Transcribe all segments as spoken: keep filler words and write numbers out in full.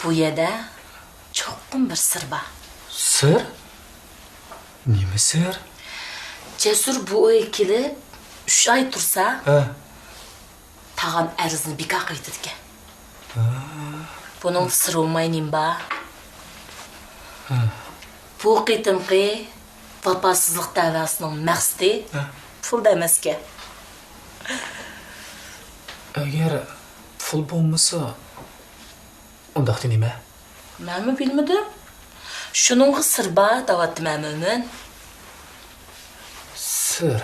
بۇ يەردە چوقۇم بىر سىر بار. سىر؟ نېمە سىر؟ جەسۇر بۇ ئۆيگە كېلىپ ئۈچ ئاي تۇرسا، ھە. تاغام ئەرزنى بىكار قىلىۋېتىدىكەن. ھە. بۇنىڭدا سىر بولماي نېمە بار؟ ھە. بۇ قېتىمقى ۋاپاسىزلىق دەۋاسىنىڭ مەقسىتى، ھە، پۇلدا ئەمەسكەن. ئەگەر پۇل بولمىسا، ئۇنداقتا نېمە؟ مەنمۇ بىلمىدىم. شۇنىڭغا سىر بار دەۋاتىمەن، مۆمىن. سىر؟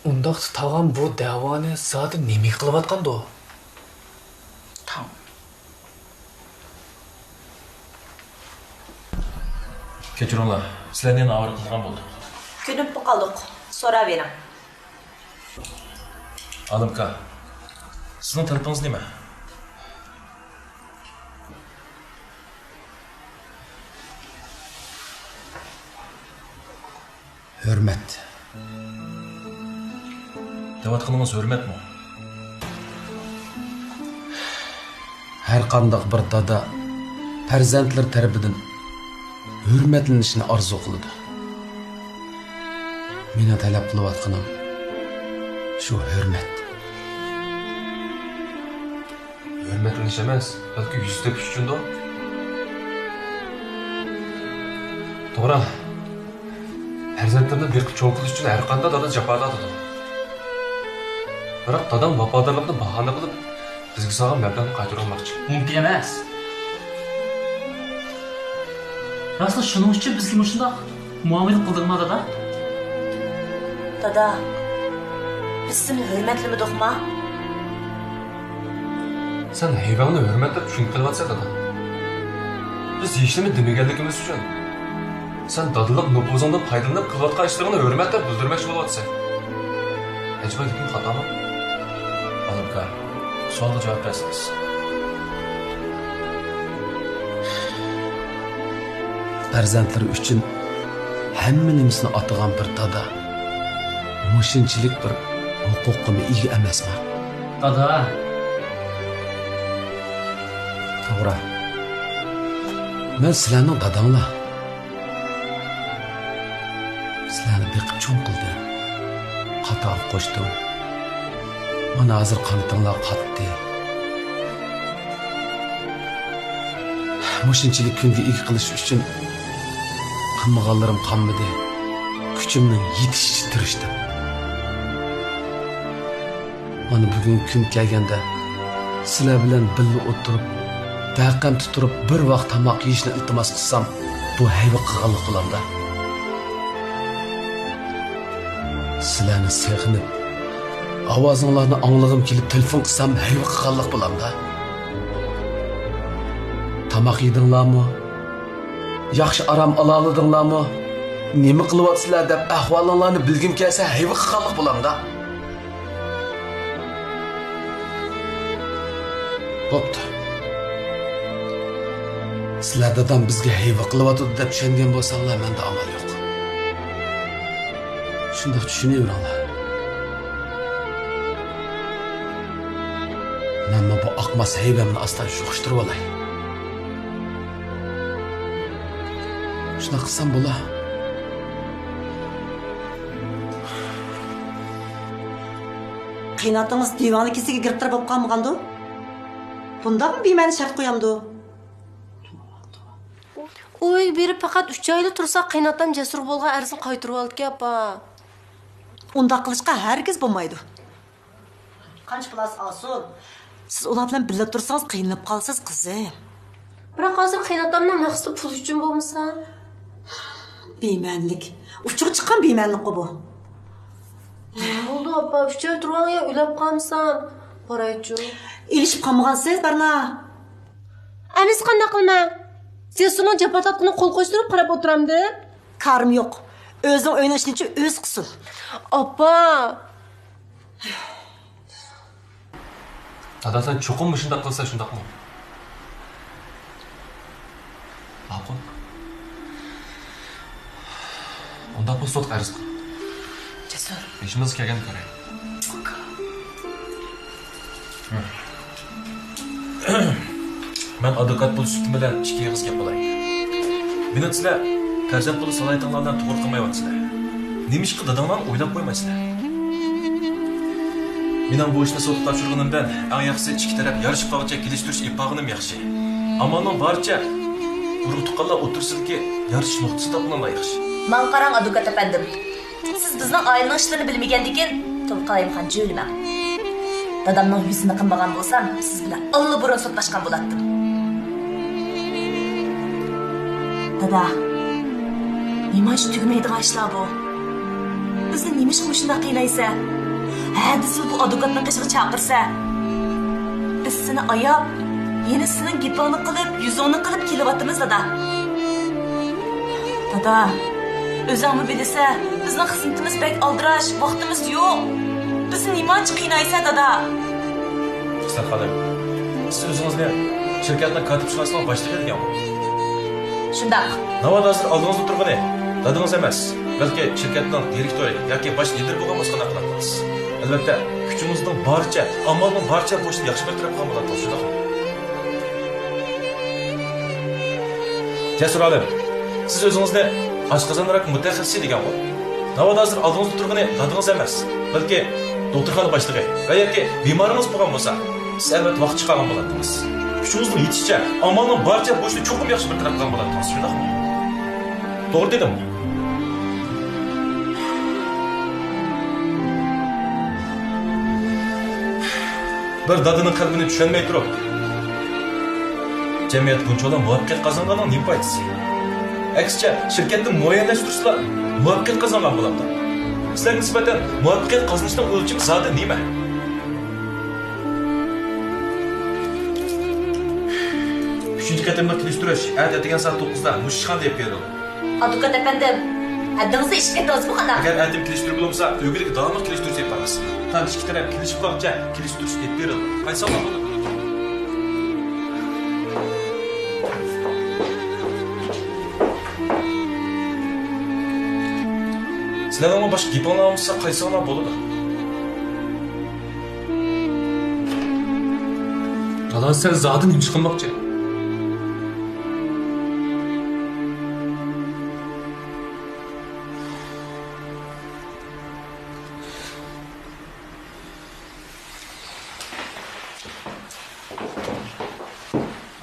ئۇنداقتا تاغام بۇ دەۋانى زادى نېمىگە قىلىۋاتقاندۇ؟ تاڭ. كەچۈرۈڭلار، سىلەرنى يەنە ئاۋارە قىلغان بولدۇق. كۆنۈپمۇ قالدۇق، سوراۋېرىڭ. ئالىمكا، سىزنىڭ تەلىپىڭىز نېمە؟ ھۆرمەت. دەۋاتقىنىڭىز ھۆرمەتمۇ؟ ھەرقانداق بىر دادا پەرزەنتلىرى تەرىپىدىن ھۆرمەتلىنىشىنى ئارزۇ قىلىدۇ. مېنىڭ تەلەپ قىلىۋاتقىنىم شۇ ھۆرمەت. ھۆرمەتلىنىش ئەمەس، بەلكى يۈز تېپىش ئۈچۈندۇ؟ توغرا، پەرزەنتلىرىنى بېقىپ چوڭ قىلىش ئۈچۈن ھەرقانداق دادا جاپا تارتىدۇ. بىراق دادام ۋاپادارلىقنى باھانە قىلىپ، بىزگە سالغان مەبلەغنى قايتۇرۇۋالماقچى. مۇمكىن ئەمەس. راستلا شۇنىڭ ئۈچۈن بىزگە مۇشۇنداق مۇئامىلە قىلدىڭما، دادا؟ دادا، بىز سېنى ھۆرمەتلىمىدۇقما؟ سەن ھەيۋەڭنى ھۆرمەتلەپ چۈشىنىپ قېلىۋاتىسەن، دادا. بىز ھېچنېمە دېمىگەنلىكىمىز ئۈچۈن سەن دادىلىق نوپۇزۇڭدىن پايدىلىنىپ قىلىۋاتقان ئىشلىرىڭنى ھۆرمەتلەپ بىلدۈرمەكچى بولۇۋاتىسەن. ئەجەبا گېپىم خاتامۇ؟ ئالىمكا، سوئالغا جاۋاب بەرسىڭىز. پەرزەنتلىرى ئۈچۈن ھەممە نېمىسىنى ئاتىغان بىر دادا مۇشۇنچىلىك بىر ھوقۇققىمۇ ئىگە ئەمەسما؟ دادا. توغرا. مەن سىلەرنىڭ داداڭلار. سىلەرنى بېقىپ چوڭ قىلدىم. قاتارغا قوشتۇم. مانا ھازىر قانىتىڭلار قاتتى. مۇشۇنچىلىك كۈنگە ئىگە قىلىش ئۈچۈن قىلمىغانلىرىم قالمىدى. كۈچۈمنىڭ يېتىشىچە تىرىشتىم. مانا بۈگۈنكى كۈن كەلگەندە، سىلەر بىلەن بىللە ئولتۇرۇپ، بەقەمتى تۇرۇپ بىر ۋاق تاماق يېيىشنى ئىلتىماس قىلسام، بۇ ھەيۋە قىلغانلىق بولامدا؟ سىلەرنى سېغىنىپ، ئاۋازىڭلارنى ئاڭلىغۇم كېلىپ تېلېفون قىلسام، ھەيۋە قىلغانلىق بولامدا؟ تاماق يېدىڭلارمۇ؟ ياخشى ئارام ئالالىدىڭلارمۇ؟ نېمە قىلىۋاتىسىلەر دەپ ئەھۋالىڭلارنى بىلگۈم كەلسە، ھەيۋە قىلغانلىق بولامدا؟ بوپتۇ. سىلەر دادام بىزگە ھەيۋە قىلىۋاتىدۇ دەپ چۈشەنگەن بولساڭلار، مەندە ئامال يوق. شۇنداق چۈشىنىۋېرىڭلار. مەنمۇ بۇ ئاقماس ھەيۋەمنى ئاستا يۇقۇشتۇرۇۋالاي. شۇنداق قىلسام بولا. قېيىنئاتىڭىز دىۋانە كېسىلىگە گىرىپتار بولۇپ قالمىغاندۇ؟ بۇنداقمۇ بىمەنە شەرت قويامدۇ؟ ئۇ ئۆيگە بېرىپ پەقەت ئۈچ ئايلا تۇرسا، قېيىنئاتام جەسۇرغا بولغان ئەرزىنى قايتۇرۇۋالىدىكەن، ئاپا. ئۇنداق قىلىشقا ھەرگىز بولمايدۇ. قانچە پۇل ئالسا ئالسۇن، سىز ئۇلار بىلەن بىللە تۇرسىڭىز قىينىلىپ قالىسىز، قىزىم. بىراق ھازىر قېيىنئاتامنىڭ مەقسىتى پۇل ئۈچۈن بولمىسا؟ بىمەنىلىك. ئۇچىغا چىققان بىمەنىلىكقۇ بۇ. بولدى، ئاپا، ئۈچ ئاي تۇرۇۋالغىن، ئۆلۈپ قالمىسام. بارايچۇ. ئېلىشىپ قالمىغانسىز، بەرنا؟ ئەمىسە قانداق قىلىمەن؟ جەسۇرنىڭ جاپا تارتقىنىغا قول قوشتۇرۇپ قاراپ ئولتۇرامدىم؟ كارىم يوق. ئۆزىنىڭ ئۆيىنىڭ ئىشىنى ئۆزى قىلسۇن. ئاپا! دادا، سەن چوقۇم مۇشۇنداق قىلىسەن، شۇنداقمۇ؟ ماقۇل. ئۇنداق بولسا سوتقا ئەرز قىل. جەسۇر. بېشىمىزغا كەلگەننى كۆرەيلى. ئاكا. ھە. مەن ئادۋوكات بولۇش سۈپىتىم بىلەن ئىككى ئېغىز گەپ قىلاي. مېنى سىلەر پەرزەنت بولۇپ سالاھىيىتىڭلار بىلەن توغرا قىلمايۋاتىسىلەر. نېمىشقا داداڭلارنى ئويلاپ قويمايسىلەر؟ مېنىڭ بۇ ئىشنى سوتقا تاپشۇرغىنىمدىن ئەڭ ياخشىسى ئىككى تەرەپ يارىشىپ قالغۇچە كېلىشتۈرۈش ئېلىپ بارغىنىم ياخشى. ئامالنىڭ بارىچە ئۇرۇق-تۇغقانلار ئوتتۇرىسىدىكى يارىشىش نۇقتىسى تاپقىنىلا ياخشى. ماڭا قاراڭ، ئادۋوكات ئەپەندىم. سىز بىزنىڭ ئائىلىنىڭ ئىشلىرىنى بىلمىگەندىكىن، تۇرۇپ قالايمىقان جۆيلىمەڭ. دادامنىڭ يۈزىنى قىلمىغان بولسام، سىز بىلەن ئاللىبۇرۇن سوتلاشقان بولاتتىم. دادا، نېمانچە تۈگىمەيدىغان ئىشلار بۇ؟ بىزنى نېمىشقا مۇشۇنداق قىينايسەن؟ ھە دېسىلا بۇ ئادۋوكاتنىڭ قېشىغا چاقىرىسەن. بىز سېنى ئاياپ، يەنە سېنىڭ گېپىڭنى قىلىپ، يۈزۈڭنى قىلىپ كېلىۋاتىمىز، دادا. دادا، ئۆزۈڭمۇ بىلىسەن، بىزنىڭ خىزمىتىمىز بەك ئالدىراش، ۋاقتىمىز يوق. بىزنى نېمانچە قىينايسەن، دادا؟ ئىسلەت خانىم، سىز ئۆزىڭىزنى شىركەتنىڭ كاتىپ شۇناسلىقىنىڭ باشلىقى دېگەنغۇ؟ شۇنداق. ناۋادا ھازىر ئالدىڭىزدا تۇرغىنى دادىڭىز ئەمەس، بەلكى شىركەتنىڭ دىرېكتورى ياكى باش لىدىرى بولغان بولسا قانداق قىلاتتىڭىز؟ ئەلۋەتتە، كۈچىڭىزنىڭ بارىچە، ئامالنىڭ بارىچە بۇ ئىشنى ياخشى بىر تەرەپ قىلغان بولاتتىڭىز، شۇنداقمۇ؟ جەسۇر ئالىم، سىز ئۆزىڭىزنى ئاشقازان راك مۇتەخەسسىسى دېگەنغۇ؟ ناۋادا ھازىر ئالدىڭىزدا تۇرغىنى دادىڭىز ئەمەس، بەلكى دوختۇرخانا باشلىقى ۋە ياكى بىمارىڭىز بولغان بولسا، سىز ئەلۋەتتە ۋاقىت چىقارغان بولاتتىڭىز. كۈچىڭىزنىڭ يېتىشىچە، ئامالنىڭ بارىچە بۇ ئىشنى چوقۇم ياخشى بىر تەرەپ قىلغان بولاتتىڭىز، شۇنداقمۇ؟ توغرا دېدىمغۇ؟ بىر دادىنىڭ قەلبىنى چۈشەنمەي تۇرۇپ، جەمئىيەت بۇنچىۋالا مۇۋەپپەقىيەت قازانغاننىڭ نېمە پايدىسى؟ ئەكسىچە، شىركەتنى مۇئەييەنلەشتۈرسىلا مۇۋەپپەقىيەت قازانغان بولامدۇ؟ سىلەرگە نىسبەتەن مۇۋەپپەقىيەت قازىنىشنىڭ ئۆلچىمى زادى نېمە؟ ئۈچىنچى قېتىملىق كېلىشتۈرۈش ئەتە ئەتىگەن سائەت توققۇزدا مۇشۇ ئىشخانىدا ئېلىپ بېرىلىدۇ. ئادۋوكات ئەپەندىم، ھەددىڭىزدىن ئېشىپ كەتتىڭىزمۇ قانداق؟ ئەگەر ئەتىم كېلىشتۈرگىلى بولمىسا، ئۆگرىلىك داۋاملىق كېلىشتۈرۈش ئېلىپ بارىمىز. تام ئىككى تەرەپ كېلىشىپ قالغۇچە كېلىشتۈرۈش ئېلىپ بېرىلىدۇ. قايسى ئامال بولىدۇ؟ سىلەرنىڭمۇ باشقا گېپىڭلار بولمىسا، قايسى ئامال بولىدۇ؟ دادا، سەن زادى نېمە ئىش قىلماقچى؟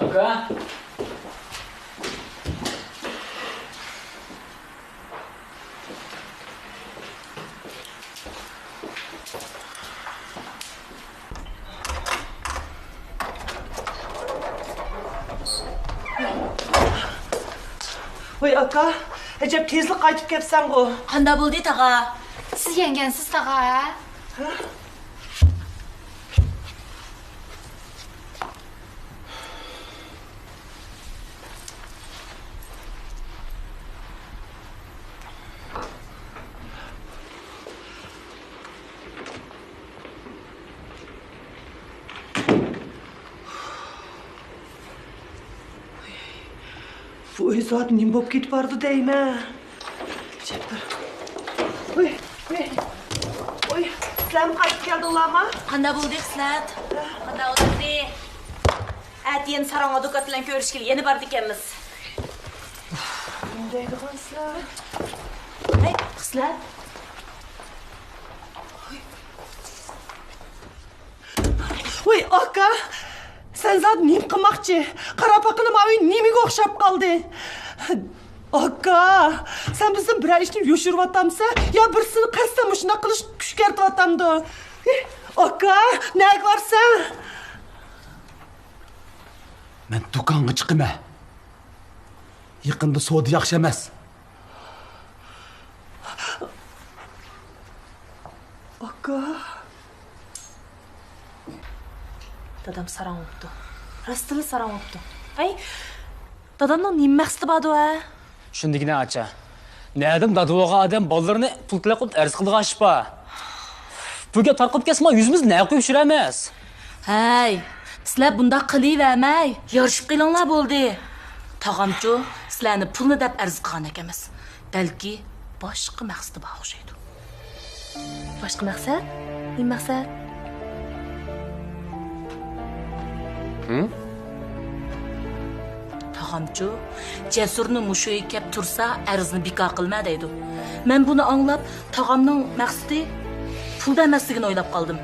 ئاكا. ۋاي ئاكا، ئەجەب تېزلا قايتىپ كەپسەنغۇ. قانداق بولدى تاغا؟ سىز يەڭگەنسىز تاغا، ھە؟ بۇ ئۆي زادى نېمە بولۇپ كېتىپ بارىدۇ دەيمەن. ۋۇي، ۋۇي. ۋۇي، سىلەرمۇ قايتىپ كەلدىڭلارمۇ؟ قانداق بولدى خىسلەت؟ قانداق بولدى؟ ئەتە يەنە ساراڭ ئادۋوكات بىلەن كۆرۈشكىلى يەنە بارىدىكەنمىز. نېمە دەيدىغانسىلەر؟ ھەي، خىسلەت. ۋاي ئاكا، سەن زادى نېمە قىلماقچى؟ قاراپ باققىلى ماۋۇ ئۆي نېمىگە ئوخشاپ قالدى؟ ئاكا، سەن بىزدىن بىرەر ئىشنى يوشۇرۇۋاتامسەن يا بىرسىنى قەستەن مۇشۇنداق قىلىش كۈچكەرتىۋاتامدۇ؟ ئاكا، نەگە بارسەن؟ مەن دۇكانغا چىقىمەن. يېقىندا سودا ياخشى ئەمەس. ئاكا. دادام ساراڭ بوپتۇ. راستتىنلا ساراڭ بوپتۇ. ھەي، دادامنىڭ نېمە مەقسىتى باردۇ ھە؟ شۇندىكىنە ئاچا. نەدىن دادا بولغان ئادەم بالىلىرىنى پۇل تەلەپ قىلىپ ئەرز قىلىدىغان ئىش بار؟ بۇ گەپ تارقىلىپ كەتسە، مانا يۈزىمىزنى نەگە قويۇپ يۈرەرمىز؟ ھەي، سىلەر بۇنداق قىلىۋەرمەي، يارىشىپ قېلىڭلار بولدى. تاغامچۇ سىلەرنى پۇلنى دەپ ئەرز قىلغاندەك ئەمەس. بەلكى باشقا مەقسىتى بار ئوخشايدۇ. باشقا مەقسەت؟ نېمە مەقسەت؟ ھە؟ تاغامچۇ، جەسۇرنى مۇشۇ ئۆيگە كەپ تۇرسا، ئەرزنى بىكار قىلما دەيدۇ. مەن بۇنى ئاڭلاپ، تاغامنىڭ مەقسىتى پۇلدا ئەمەسلىكىنى ئويلاپ قالدىم.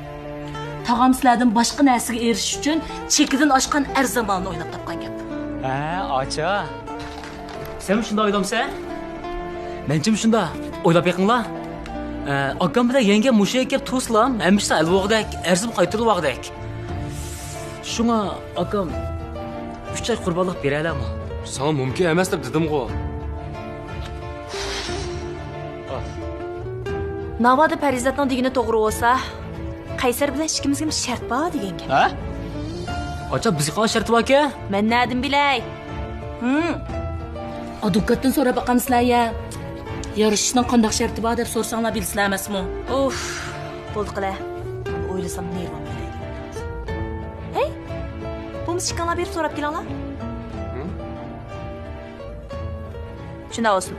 تاغام سىلەردىن باشقا نەرسىگە ئېرىشىش ئۈچۈن چېكىدىن ئاشقان ئەرزان مالنى ئويلاپ تاپقان گەپ. ھە، ئاچا. سەنمۇ شۇنداق ئويلامسەن؟ مەنچىمۇ شۇنداق. ئويلاپ بېقىڭلار. ئە، ئاكام بىلەن يەڭگەم مۇشۇ يەرگە كەپ تۇرسىلا، ھەممە ئىشلار ھەل بولغۇدەك، ئەرزىمۇ قايتۇرۇلغۇدەك. شۇڭا ئاكام ئۈچ ئاي قۇربانلىق بېرەلەمۇ؟ ساڭا مۇمكىن ئەمەس دەپ دېدىمغۇ. ناۋادا پەرىزاتنىڭ دېگىنى توغرا بولسا، قەيسەر بىلەن ئىككىمىزگە شەرت بار دېگەن گەپ. ھە؟ ئاچا، بىزگە قانداق شەرتى باركەن؟ مەن نەدىن بىلەي؟ ھىم. ئادۋوكاتتىن سوراپ باقامسىلەر يا؟ يارىشىشنىڭ قانداق شەرتى بار دەپ سورىساڭلار بىلىسىلەر ئەمەسمۇ؟ ئۇف، بولدى قىلە. ئويلىسام نېرۋام بېرەيدۇ. ھەي، بولمىسا ئىككىڭلار بېرىپ سوراپ كېلىڭلار. ھىم؟ شۇنداق بولسۇن.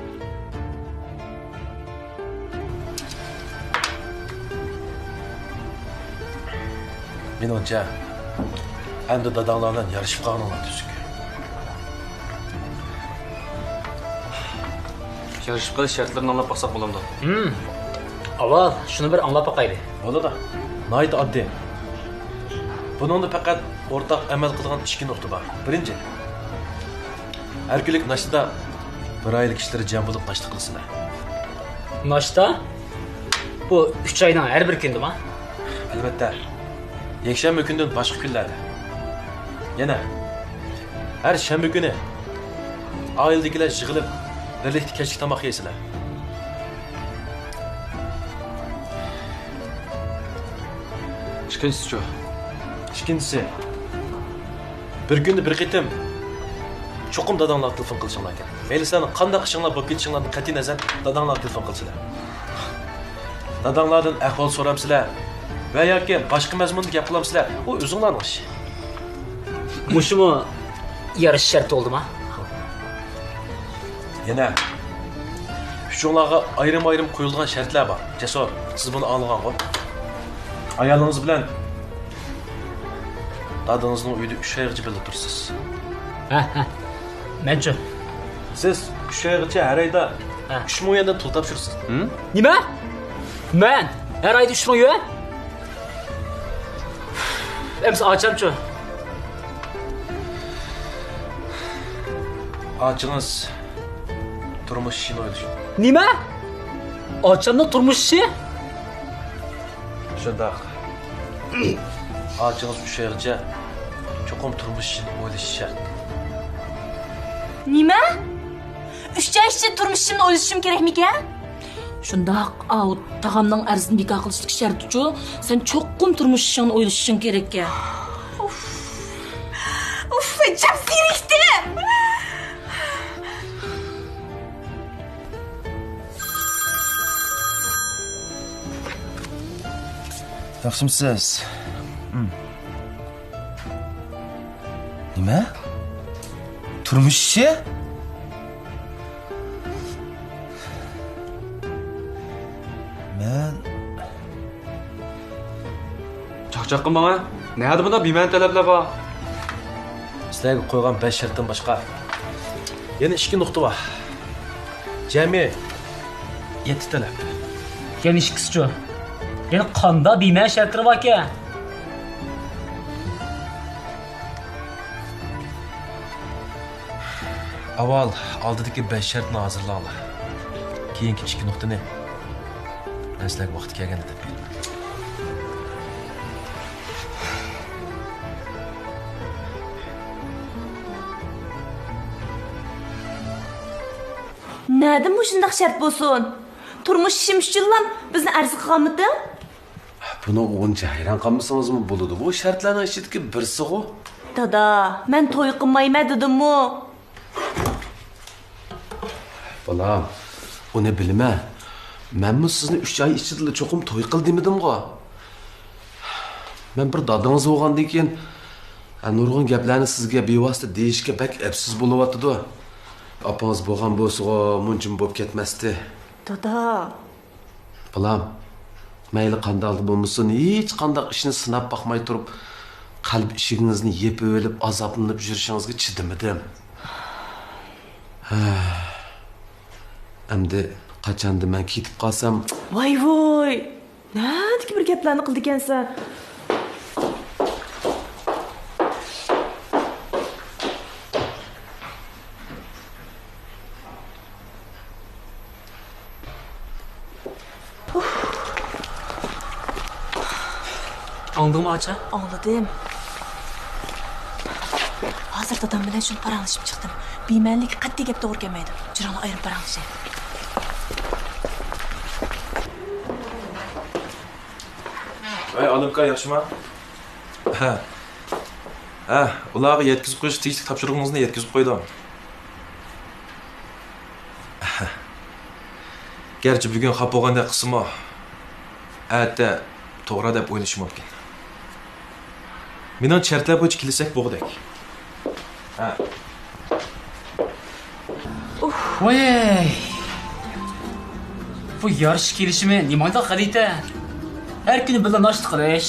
مېنىڭچە، ئەمدى داداڭلار بىلەن يارىشىپ قالغىنىڭلار تۈزۈك. يارىشىپ قېلىش شەرتلىرىنى ئاڭلاپ باقساق بولامدۇ؟ ھىم. ئاۋۋال شۇنى بىر ئاڭلاپ باقايلى. بولىدۇ. ناھايىتى ئاددىي. بۇنىڭدا پەقەت ئورتاق ئەمەل قىلىدىغان ئىككى نۇقتا بار. بىرىنچى، ھەر كۈنلۈك ناشتىدا بىر ئائىلە كىشىلىرى جەم بولۇپ ناشتا قىلسىلەر. ناشتا؟ بۇ ئۈچ ئاينىڭ ھەر بىر كۈنىدىما؟ ئەلۋەتتە. يەكشەنبە كۈندىن باشقا كۈنلەردە. يەنە ھەر شەنبە كۈنى ئائىلىدىكىلەر يىغىلىپ بىرلىكتە كەچلىك تاماق يەيسىلەر. ئىككىنچىسىچۇ؟ ئىككىنچىسى، بىر كۈندە بىر قېتىم چوقۇم داداڭلارغا تېلېفون قىلىشىڭلار كېرەك. مەيلى سىلەرنىڭ قانداق ئىشىڭلار بولۇپ كېتىشىڭلاردىن قەتئىينەزەر، داداڭلارغا تېلېفون قىلىسىلەر. داداڭلاردىن ئەھۋال سورامسىلەر ۋە ياكى باشقا مەزمۇندا گەپ قىلامسىلەر، ئۇ ئۆزۈڭلارنىڭ ئىشى. مۇشۇمۇ يارىشىش شەرتى بولدىما؟ يەنە ئۈچۈڭلارغا ئايرىم-ئايرىم قويۇلغان شەرتلەر بار. جەسۇر، سىز بۇنى ئاڭلىغانغۇ؟ ئايالىڭىز بىلەن دادىڭىزنىڭ ئۆيىدە ئۈچ ئايغىچە بىللە تۇرىسىز. ھە، ھە. مەنچۇ؟ سىز ئۈچ ئايغىچە ھەر ئايدا ھە. ئۈچ مىڭ يۈەندىن پۇل تاپشۇرىسىز. ھىم؟ نېمە؟ مەن ھەر ئايدا ئۈچ مىڭ يۈەن؟ ئەمىسە ئاچامچۇ؟ ئاچىڭىز تۇرمۇش ئىشىنى ئويلىشىدۇ. نېمە؟ ئاچامنىڭ تۇرمۇش ئىشى؟ شۇنداق. ئاچىڭىز ئۈچ ئايغىچە چوقۇم تۇرمۇش ئىشىنى ئويلىشى شەرت. نېمە؟ ئۈچ ئاي ئىچىدە تۇرمۇش ئىشىمنى ئويلىشىشىم كېرەكمىكەن؟ شۇنداق، ئاۋۇ تاغامنىڭ ئەرزىنى بىكار قىلىشتىكى شەرتىچۇ، سەن چوقۇم تۇرمۇش ئىشىڭنى ئويلىشىشىڭ كېرەككەن. ئۇف، ئۇف، ئەجەب زېرىكتىم. ياخشىمۇسىز؟ نېمە؟ تۇرمۇش ئىشى؟ مەن چاقچاق قىلماڭ ھە. نەدە بۇنداق بىمەنە تەلەپلەر بار؟ سىلەرگە قويغان بەش شەرتتىن باشقا يەنە ئىككى نۇقتا بار. جەمئىي يەتتە تەلەپ. يەنە ئىككىسىچۇ؟ يەنە قانداق بىمەنە شەرتلىرى باركەن؟ ئاۋۋال ئالدىدىكى بەش شەرتنى ھازىرلاڭلار. كېيىنكى ئىككى نۇقتىنى مەن سىلەرگە ۋاقتى كەلگەندە دەپ بېرىمەن. نەدىن مۇشۇنداق شەرت بولسۇن؟ تۇرمۇش ئىشىم ئۈچۈنلا بىزنى ئەرز قىلغانمىتىڭ؟ بۇنىڭغا ئۇنچە ھەيران قالمىسىڭىزمۇ بولىدۇ، بۇ شەرتلەرنىڭ ئىچىدىكى بىرسىغۇ. دادا، مەن توي قىلمايمەن دېدىممۇ؟ بالام، ئۇنى بىلىمەن. مەنمۇ سىزنى ئۈچ ئاي ئىچىدىلا چوقۇم توي قىل دېمىدىمغۇ؟ مەن بىر دادىڭىز بولغاندىن كېيىن، ھە، نۇرغۇن گەپلەرنى سىزگە بىۋاسىتە دېيىشكە بەك ئەپسىز بولۇۋاتىدۇ. ئاپىڭىز بولغان بولسىغۇ، مۇنچىمۇ بولۇپ كەتمەستى. دادا. بالام، مەيلى قانداقلا بولمىسۇن، ھېچقانداق ئىشنى سىناپ باقماي تۇرۇپ، قەلب ئىشىكىڭىزنى يېپىۋېلىپ ئازابلىنىپ يۈرۈشىڭىزگە چىدىمىدىم. ھە. ئەمدى قاچاندا مەن كېتىپ قالسام. ۋاي ۋاي! نەدىكى بىر گەپلەرنى قىلىدىكەنسەن؟ ئاڭلىدىڭمۇ، ئاچا؟ ئاڭلىدىم. ھازىر دادام بىلەن شۇنى پاراڭلىشىپ چىقتىم. بىمەنىلىككە قەتئىي گەپ توغرا كەلمەيدۇ. جۈرۈڭلار ئايرىم پاراڭلىشايلى. ۋەي، ئالىمكا، ياخشىما؟ ھە. ھە، ئۇلارغا يەتكۈزۈپ قويۇش تېگىشلىك تاپشۇرۇقىڭىزنى يەتكۈزۈپ قويدۇم. گەرچە بۈگۈن خاپا بولغاندەك قىلسىمۇ، ئەتە توغرا دەپ ئويلىشى مۇمكىن. مېنىڭ شەرتلەر بويىچە كېلىشسەك بولغۇدەك. ھە. ۋاي! بۇ يارىشىش كېلىشىمى نېمانداق غەلىتە؟ ھەر كۈنى بىللە ناشتا قىلىش،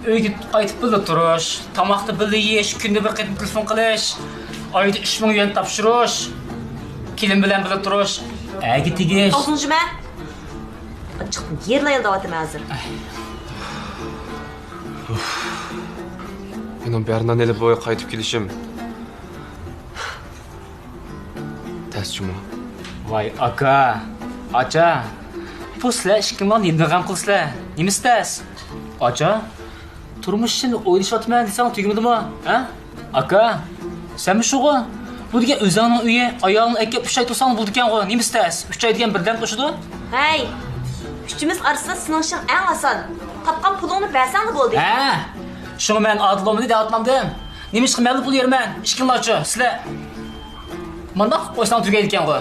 ئۆيگە قايتىپ بىللە تۇرۇش، تاماقنى بىللە يېيىش، كۈندە بىر قېتىم تېلېفون قىلىش، ئايدا ئۈچ مىڭ يۈەن تاپشۇرۇش، كېلىن بىلەن بىللە تۇرۇش، ئەگە تېگىش. ئاغزىڭنى يۇمە! ئاچچىقتىن يېرىلا يالداۋاتىمەن ھازىر. مېنىڭ بەرنان ئېلىپ بۇ قايتىپ كېلىشىم تەس جۇمۇ. ۋاي ئاكا، ئاچا، بۇ سىلەر ئىككىڭلار نېمىدىن غەم قىلىسىلەر؟ نېمىسى تەس؟ ئاچا، تۇرمۇش ئۈچۈن ئويلىشىۋاتىمەن دېسەڭ تۈگىمىدىمۇ؟ ھە؟ ئاكا، سەنمۇ شۇغۇ؟ بۇ دېگەن ئۆزۈڭنىڭ ئۆيى، ئايالىڭنى ئەكەپ ئۈچ ئاي تۇرساڭ بولىدىكەنغۇ، نېمىسى تەس؟ ئۈچ ئاي دېگەن بىردەم توشىدۇ؟ ھەي، ئۈچىمىز ئارىسىدا سېنىڭ ئىشىڭ ئەڭ ئاسان. تاپقان پۇلۇڭنى بەرسەڭلا بولدى. ھە، شۇڭا مەن ئادىل بولمىدى دەۋاتمامدىم. نېمىشقا مەنلا پۇل يۈرىمەن؟ ئىككىڭلارچۇ، سىلەر مانداق قىلىپ قويساڭ تۈگەيدىكەنغۇ.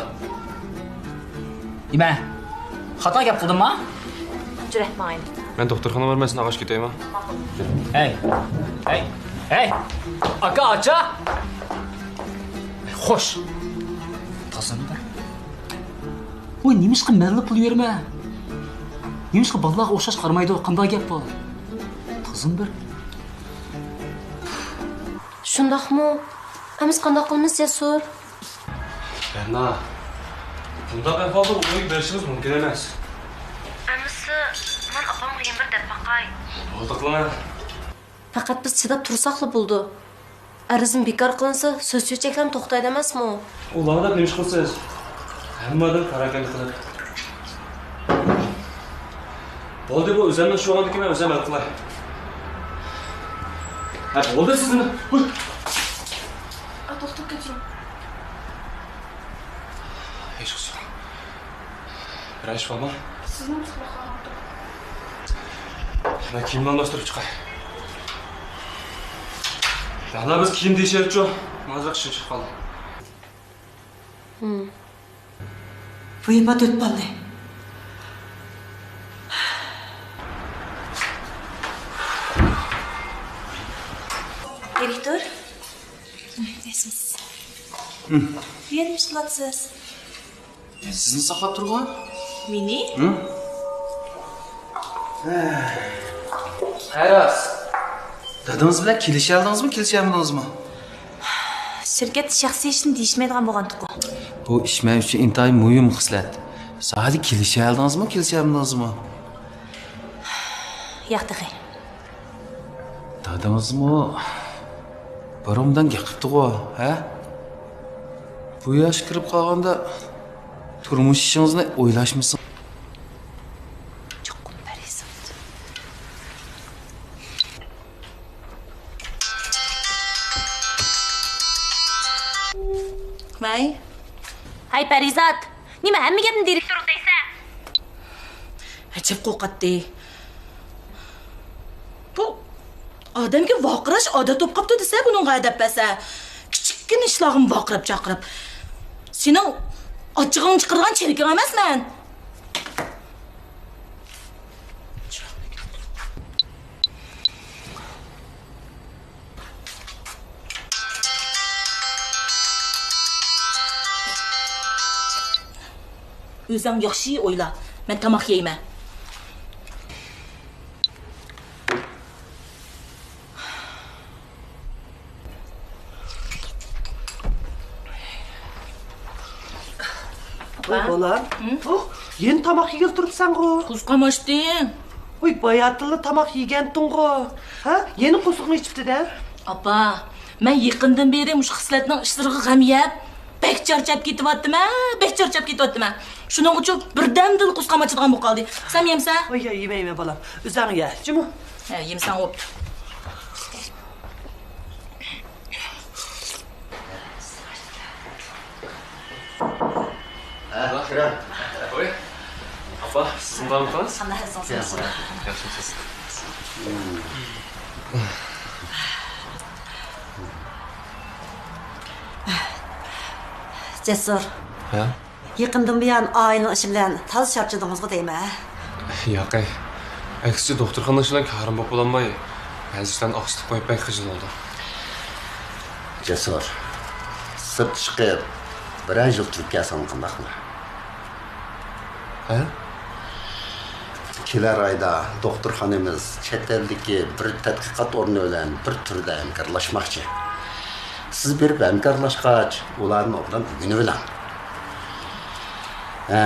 نېمە؟ خاتا گەپ قىلدىمما؟ جۈرئەت ماڭايلى. مەن دوختۇرخانىغا بارماي سېنى ئاغاچ كېتەيما؟ ھەي! ھەي! ھەي! ئاكا، ئاچا! خوش! تازىمۇ بار. ۋاي، نېمىشقا مەنلا پۇل يۈرمە؟ نېمىشقا بالىلارغا ئوخشاش قارىمايدۇ؟ قانداق گەپ بۇ؟ تازىمۇ بار. شۇنداقمۇ؟ ئەمىسە قانداق قىلىمىز، جەسۇر؟ بەرنا، بۇنداق ئەھۋالدا ئۇ ئۆيگە بېرىشىمىز مۇمكىن ئەمەس. ئەمىسە، مەن ئاپامغا يەنە بىر دەپ باقاي. بولدى قىلىڭە. پەقەت بىز چىداپ تۇرساقلا بولىدۇ. ئەرزىم بىكار قىلىنسا، سۆز-چۆچەكلەرمۇ توختايدۇ ئەمەسمۇ؟ ئۇلارنى دەپ نېمە ئىش قىلىسىز؟ ھەممە ئادەم پاراكەندە قىلىدۇ. بولدى، بۇ ئۆزەمنىڭ ئىشى بولغاندىكىن مەن ئۆزەم ھەل قىلاي. ھە، بولدى سىزنى. ھۇي. ئا، توختاپ كەتسۇن. ھېچقىسى يوق. بىرەر ئىش بارمۇ؟ سىزنى ئۇنتۇپ قالغانتۇق. مەن كىيىمنى ئالماشتۇرۇپ چىقاي. يەنە بىز كىيىم دېيىشەيلىچۇ. ماڭا ئىشىم چىقىپ قالدى. ھىم. بۇ يەر پات ئۆتۈپ قالدى. دىرېكتور. ياخشىمۇسىز؟ ھىم. بۇ يەردە نېمە ئىش قىلاتسىز؟ سىزنى ساقلاپ تۇرغان. مېنى؟ ھىم. ھە راست. دادىڭىز بىلەن كېلىشەلدىڭىزمۇ، كېلىشەلمىدىڭىزمۇ؟ شىركەتتە شەخسىي ئىشنى دېيىشمەيدىغان بولغانتۇققۇ. بۇ ئىش مەن ئۈچۈن ئىنتايىن مۇھىم خىسلەت. ساھەدە كېلىشەلدىڭىزمۇ، كېلىشەلمىدىڭىزمۇ؟ ياق تېخى. دادىڭىزمۇ بۇرۇندىن گەپ قىپتىغۇ، ھە؟ بۇ ياشقا كىرىپ قالغاندا تۇرمۇش ئىشىڭىزنى ئويلاشمىسىڭىز. چوقۇم پەرىزات. ۋەي. ھەي، پەرىزات! نېمە، ھەممە گەپنى دىرېكتورغا دەيسەن؟ ئەجەب قورقاتتى. بۇ ئادەمگە ۋارقىراش ئادەت بولۇپ قاپتۇ دېسە، بۇنىڭغا ئەدەپ بەرسە. كىچىككىنە ئىشلارغىمۇ ۋارقىراپ-چارقىراپ. سېنىڭ ئاچچىقىڭنى چىقىرىدىغان چېركىڭ ئەمەسمەن. ئۆزۈڭ ياخشى ئويلا، مەن تاماق يەيمەن. ۋوي، بالام. ھە؟ ھۇ، يەنە تاماق يېگىلى تۇرۇپسەنغۇ؟ قۇسقام ئاچتى. ۋوي، باياتىنلا تاماق يېگەنتىڭغۇ؟ ھە؟ يەنە قورسىقىڭ ئېچىپتۇ-دە. ئاپا، مەن يېقىندىن بېرى مۇشۇ خىسلەتنىڭ ئىشلىرىغا غەم يەپ، بەك چارچاپ كېتىۋاتىمەن، بەك چارچاپ كېتىۋاتىمەن. شۇنىڭ ئۈچۈن بىردەمدىلا قۇسقام ئاچىدىغان بولۇپ قالدى. سەن يەمسەن؟ ۋوي، يا، يېمەيمەن، بالام. ئۆزۈڭ يە، جۇمۇ. ھە، يېمىسەڭ بوپتۇ. ھە، كىرە. ۋوي، ئاپا، سىزمۇ بارمىكىڭىز؟ ياخشىمۇسىز؟ جەسۇر. ھە؟ يېقىندىن بۇيان ئائىلىنىڭ ئىشى بىلەن تازا چارچىدىڭىزغۇ دەيمەن. ياقەي. ئەكسىچە، دوختۇرخانا ئىشى بىلەن كارىم بولۇپ بولالماي، بەزى ئىشلارنى ئاقسىتىپ قويۇپ بەك خىجىل بولدۇم. جەسۇر، سىرتقا چىقىپ بىرەر يىل تۇرۇپ كەلسەڭ قانداقمۇ؟ ھە؟ كېلەر ئايدا دوختۇرخانىمىز چەت ئەلدىكى بىر تەتقىقات ئورنى بىلەن بىر تۈردە ھەمكارلاشماقچى. سىز بېرىپ ھەمكارلاشقاچ، ئۇلاردىن ئوبدان ئۆگىنىۋېلىڭ. ھە،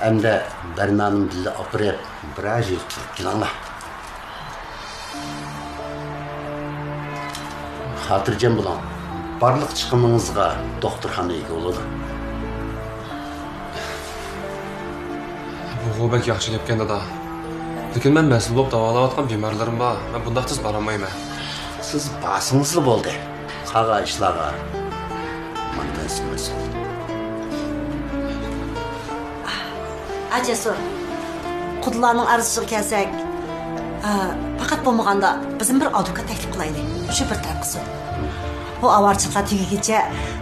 ئەمدى بەرنانىمۇ بىللە ئاپىرىپ، بىرەر يىل تۇرۇپ كېلىڭلار. خاتىرجەم بولۇڭ، بارلىق چىقىمىڭىزغا دوختۇرخانا ئىگە بولىدۇ. بۇغۇ بەك ياخشى گەپكەن، دادا. لېكىن مەن مەسىلە بولۇپ داۋالاۋاتقان بىمارلىرىم بار. مەن بۇنداق تېز بارالمايمەن. سىز بارسىڭىزلا بولدى. قالغان ئىشلارغا مانا مەن سىز مەسئۇل. ھە، جەسۇر، قۇدىلارنىڭ ئارزۇسىغا كەلسەك، ئە، پەقەت بولمىغاندا بىزمۇ بىر ئادۋوكات تەكلىپ قىلايلى، شۇ بىر تەرەپ قىلسۇن. بۇ ئاۋارىچىلىقلار تۈگىگىچە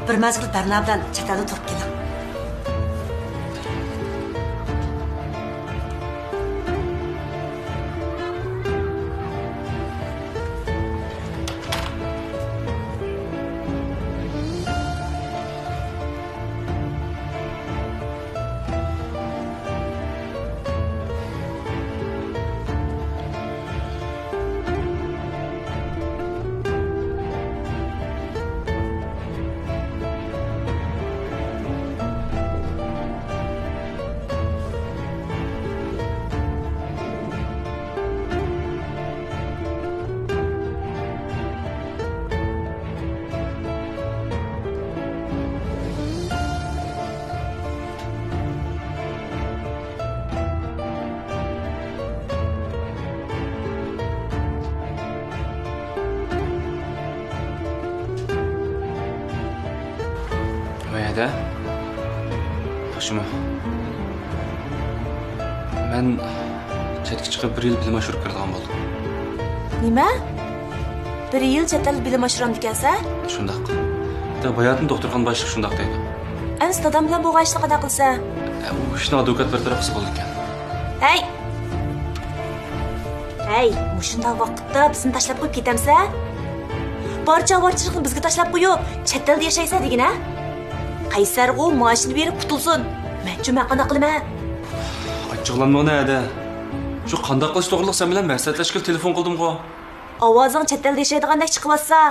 بىر مەزگىل بەرنا بىلەن چەت ئەلدە تۇرۇپ كېلىڭ. ۋەدە؟ ياخشىمۇ؟ مەن چەتكە چىقىپ بىر يىل بىلىم ئاشۇرۇپ كىرىدىغان بولدۇم. نېمە؟ بىر يىل چەت ئەلدە بىلىم ئاشۇرامدىكەنسەن؟ شۇنداق. ھەتتا باياتىن دوختۇرخانا باشلىقى شۇنداق دەيدۇ. ئەمىسە دادام بىلەن بولغان ئىشنى قانداق قىلىسەن؟ ئە، ئۇ ئىشنى ئادۋوكات بىر تەرەپ قىلسا بولىدىكەن. ھەي! ھەي، مۇشۇنداق ۋاقىتتا بىزنى تاشلاپ قويۇپ كېتەمسەن؟ بارچە ئاۋارىچىلىقنى بىزگە تاشلاپ قويۇپ، چەت ئەلدە ياشايسەن دېگىنە؟ قەيسەرغۇ مائاشىنى بېرىپ قۇتۇلسۇن. مەنچۇ مەن قانداق قىلىمەن؟ ئاچچىقلانمىغىنە ھەدە. شۇ قانداق قىلىش توغرىلىق سەن بىلەن مەسلىھەتلەشكىلى تېلېفون قىلدىمغۇ. ئاۋازىڭ چەت ئەلدە ياشايدىغاندەك چىقىۋاتسا.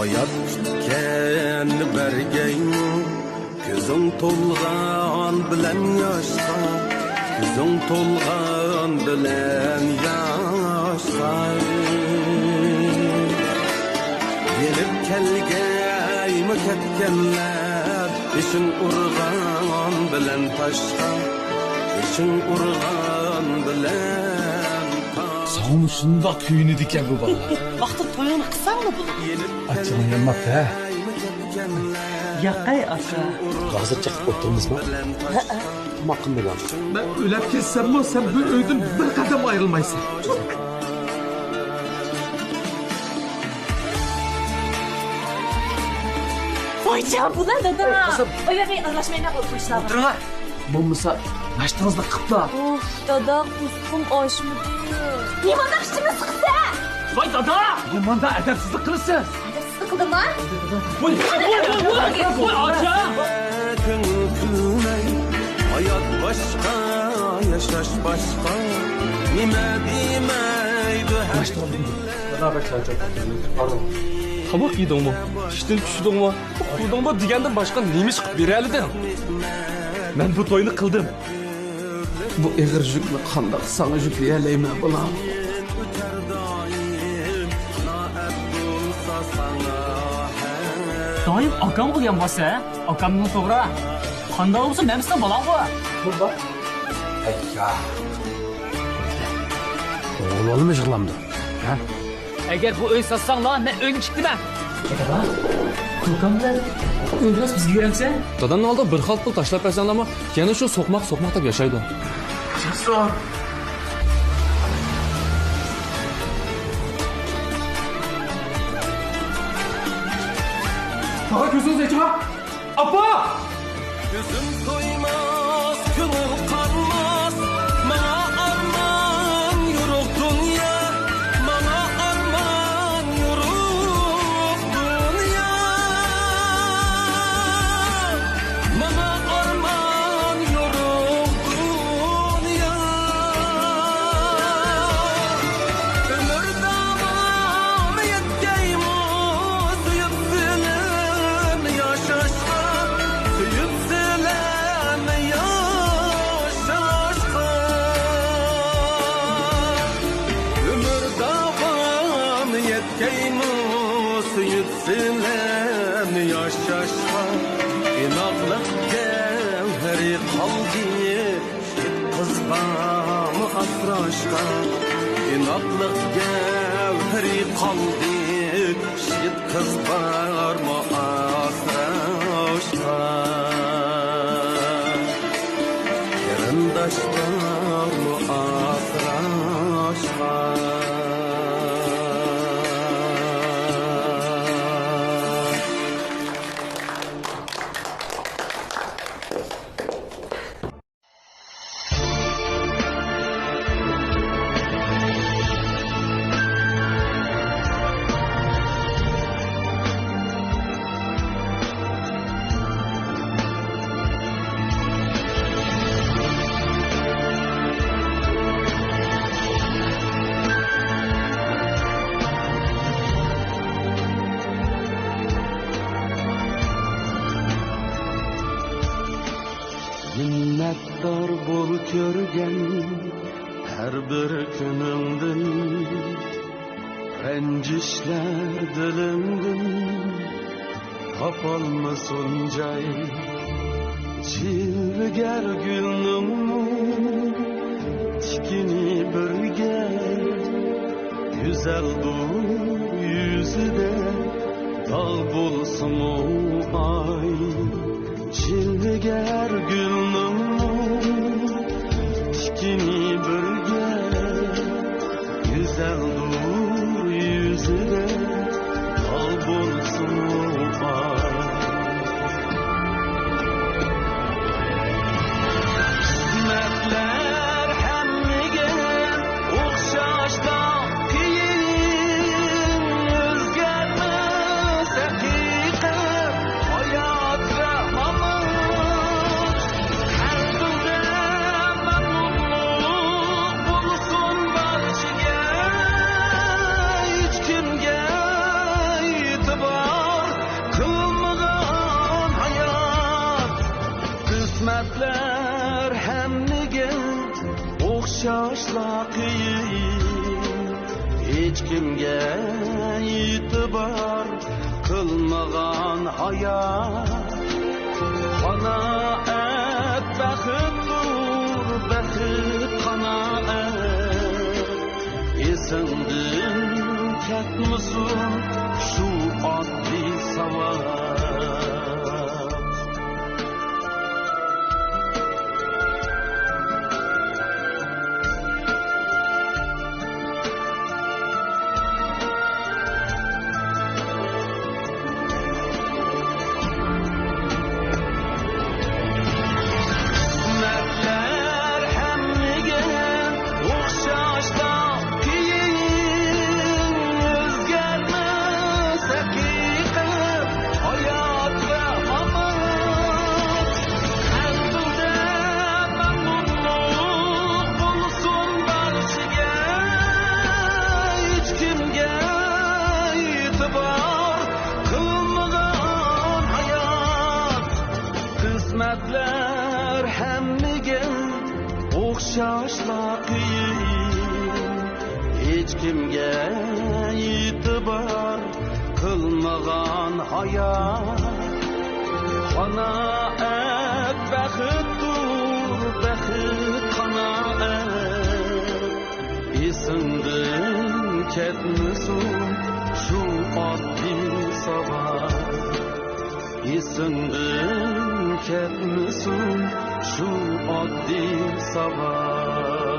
ھايات كۈتكەن بەرگەيمۇ، كۆزۈڭ تولغان بىلەن ياشقا، كۆزۈڭ تولغان بىلەن ياشقا. يېنىپ كەلگەيمۇ كەتكەنلەر، بېشىڭ ئۇرغان بىلەن تاشقا، بېشىڭ ئۇرغان بىلەن تاشقا. ساڭىمۇ شۇنداق كۆيۈنىدىكەن بۇ بالىلار. ۋاقتىدا تويۇڭنى قىلساڭلا بولىدۇ. ئاچچىقىڭ يانماپتۇ ھە؟ ياقەي ئاكا. ھازىر چېقىپ ئولتۇرىمىزمۇ؟ ھەئە. تاماق قىلمىغان. مەن ئۆلۈپ كەتسەممۇ سەن بۇ ئۆيدىن بىر قەدەم ئايرىلمايسەن. ئاجا، بۇلار دادا. ئەي، قىزىم. ئويلىماي ئارىلاشمايلا ئولتۇرۇشلار. ئولتۇرۇڭلار. بولمىسا، ناشتىڭىزنى قىپلا. ئۇف، دادا، قورسىقىم ئاچمىدى. نېمانداق ئىچىمنى سىقىسەن؟ ۋاي دادا! نېمانداق ئەدەپسىزلىك قىلىسىز؟ ئەدەپسىزلىك قىلدىمما؟ ۋاي، ۋاي، ۋاي، ۋاي، ۋاي، ئاچا! كۆڭۈل كۈلمەي، ھايات باشقا، ياشاش باشقا، نېمە دېمەيدۇ ھەر كۈنلەر. قاماق يېدىڭمۇ؟ چۈشتىن چۈشتۈڭمۇ؟ ئۇخلىدىڭمۇ دېگەندىن باشقا نېمە ئىش قىلىپ بېرەلىدىڭ؟ مەن بۇ توينى قىلدىم. بۇ ئېغىر يۈكنى قانداق ساڭا يۈكلىيەلەيمەن، بالام؟ دائىم ئاكامغا دېگەن بولسا، ئاكامنىڭ توغرا. قانداق بولسا مەن سېنىڭ بالاڭغۇ. ئوغۇل بالىمۇ يىغلامدۇ؟ ھە؟ ئەگەر بۇ ئۆي ساتساڭلار، مەن ئۆيدىن چىقتىمەن. دادا، ئۇكام بىلەن ئۆيدىن بىزگە بېرەمسەن؟ دادامنىڭ ئالدىغا بىر خال پۇل تاشلاپ بەرسەڭلارمۇ، يەنە شۇ سوقماق، سوقماق دەپ ياشايدۇ. تاغا، كۆزىڭىزنى ئېچىڭا! ئاپا! كۆزۈم تويماس، كۆڭۈل قانماس، ماڭا ئارمان يورۇق دۇنيا، ماڭا ئارمان يورۇق دۇنيا، ماڭا ئارمان يورۇق دۇنيا. ئۆمۈر داۋامى يەتكەيمۇ سۆيۈپ سېنى ياشاشقا، سۆيۈپ سېنى ياشاشقا. ئۆمۈر داۋامى يەتكەيمۇ سۆيۈپ سېنى ياشاشقا. ئىناقلىق گەۋھىرى قالدى، يىگىت قىز بارمۇ ئاسراشقا؟ ئىناقلىق گەۋھىرى قالدى، يىگىت قىز بارمۇ ئاسراشقا؟ قېرىنداش بارمۇ ئاسراشقا؟ مىننەتدار بول كۆرگەن ھەر بىر كۈنۈڭدىن، رەنجىشلەر دىلىڭدىن تاپالمىسۇن جاي. جىلۋىگەر گۈلنىڭمۇ تىكىنى بىرگە، گۈزەلدۇر يۈزىدە داغ بولسىمۇ ئاي. جىلۋىگەر گۈلنىڭمۇ تىكىنى بىرگە، گۈزەلدۇر يۈزىدە داغ بولسىمۇ ئاي. قىسمەتلەر ھەممىگە ئوخشاشلا قىيىن، ئۆزگەرمەس ھەقىقەت ھايات زامانىمىز. ھەر تۈردە مەمنۇنلۇق بولسۇن بارچىگە، ھېچكىمگە ئېتىبار قىلمىغان ھايات. قىسمەتلەر ھەممىگە ئوخشاشلا قىيىن، ھېچكىمگە ئېتىبار قىلمىغان ھايات. قانائەت بەختتۇر، بەخت قانائەت. ئېسىڭدىن كەتمىسۇن شۇ ئاددىي ساۋات. ھەممىگە ئوخشاشلا قىيىن، ھېچكىمگە ئېتىبار قىلمىغان ھايات. قانائەت بەختتۇر، بەخت قانائەت. ئېسىڭدىن كەتمىسۇن شۇ ئاددىي ساۋاق. ئېسىڭدىن كەتمىسۇن شۇ ئاددىي ساۋاق.